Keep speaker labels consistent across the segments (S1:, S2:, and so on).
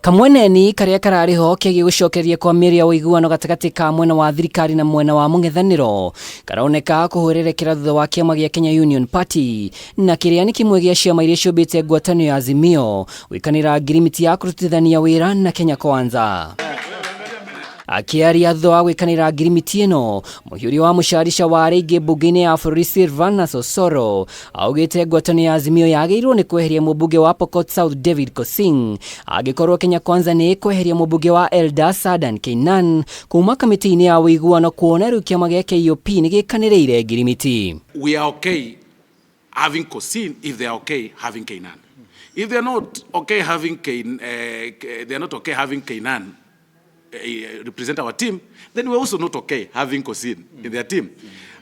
S1: Kamweneni karĩa kararĩ ho kegiĩ gũcokereria kwa mĩario ya ũiguano gatagatĩ ka mwena wa thirikari na mwena wa mũng'ethanĩro karoneka kũhwererekera thutha wa kĩama gĩa Kenya Union Party na kĩrĩa nĩ kĩmwe gĩa ciama iria ciũmbĩte ngwatanĩro ya Azimio gwĩkanĩra ngirimiti ya kũrutithania wĩra na Kenya Kwanza. Akĩaria thutha wa gwĩkanĩra ngirimiti ĩno, mũhiũria wa mũcarica wa arĩa aingĩ mbunge-inĩ ya bũrũri Silvanus Osoro augĩte ngwatanĩro ya Azimio yagĩrĩirwo nĩ kweheria mũmbunge wa Pokot South David Kosing angĩkorwo Kenya Kwanza nĩ ĩkweheria mũmbunge wa Eldas Adan Keynan kuma kamĩtĩ-inĩ ya ũiguano kuona rĩu kĩama gĩa KUP nĩ gĩkanĩrĩire ngirimiti.
S2: We are okay having Kosin if they are okay having Keynan. If they are not okay having Kein, they are not okay having Keynan represent our team, then we're also not okay having Kosin in their team.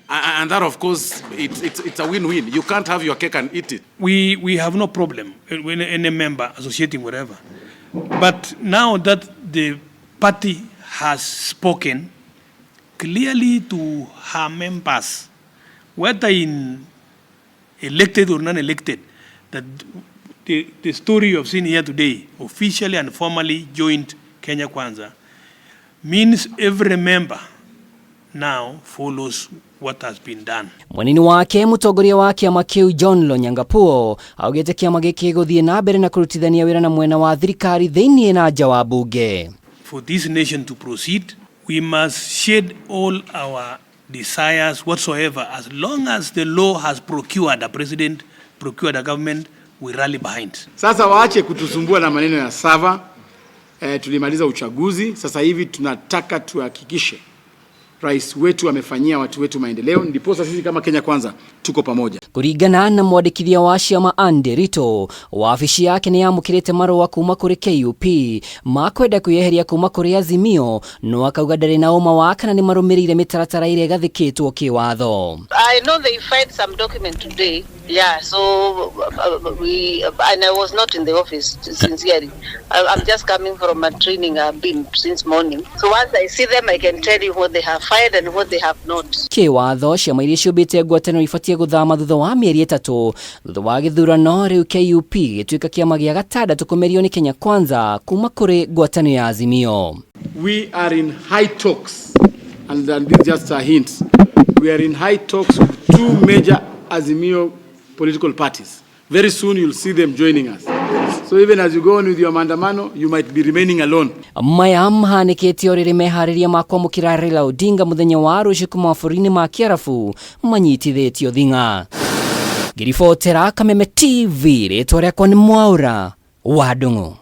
S2: And that, of course, it's a win-win. You can't have your cake and eat it.
S3: We have no problem with any member associating whatever. But now that the party has spoken clearly to her members, whether in elected or non-elected, that the story you have seen here today, officially and formally joined Kenya Kwanza, means every member now follows what has been done.
S1: Mwenini wake mũtongoria wa kĩama kĩu John Lonyangapuo augĩte kĩama gĩkĩ gũthiĩ na mbere na kũrutithania wĩra na mwena wa thirikari thĩinĩ na nja wa bunge.
S3: For this nation to proceed, we must shed all our desires whatsoever. As long as the law has procured a president, procured a government, we rally behind.
S4: Sasa waache kutusumbua na maneno ya server. Tulimaliza uchaguzi, sasa hivi tunataka tuhakikishe rais wetu amefanyia watu wetu maendeleo, ndiposa sisi kama Kenya Kwanza tuko pamoja.
S1: Kũringana na mwandĩkithia wa ciama Anne Nderitu, wabici yake nĩ yamũkĩrĩte marũa kuma kũrĩ KUP makwenda kwĩyeheria kuma kũrĩ Azimio, no akauga ndarĩ na ũma wa kana nĩ marũmĩrĩire mĩtaratara ĩrĩa ĩgathĩkĩtwo kĩwatho.
S5: I know they filed some document today. Yeah, so we and I was not in the office, sincerely. I'm just coming from a training I've been since morning. So once I see them, I can tell you what they have filed and what they have not.
S1: Kĩwatho ciama iria ciũmbĩte ngwatanĩro ibatiĩ gũthama thutha wa mĩeri 3 thutha wa gĩthurano. Rĩu KUP gĩtuĩka kĩama gĩa gatandatũ kũmerio nĩ Kenya Kwanza kuma kũrĩ ngwatanĩro ya Azimio.
S4: We are in high talks, and this is just a hint. We are in high talks with two major Azimio political parties. Very soon you'll see them joining us. So even as you go on with your maandamano, you might be remaining alone.
S1: Maya mahanĩkĩte o rĩrĩ meharĩria ma kwamũkĩra Raila Odinga mũthenya wa rũciũ kuma mabũrũri-inĩ ma Kĩarabu manyitithĩtio thing'a. Ngĩribotera Kameme TV, rĩtwa rĩakwa nĩ Mwaũra wa Ndung'u.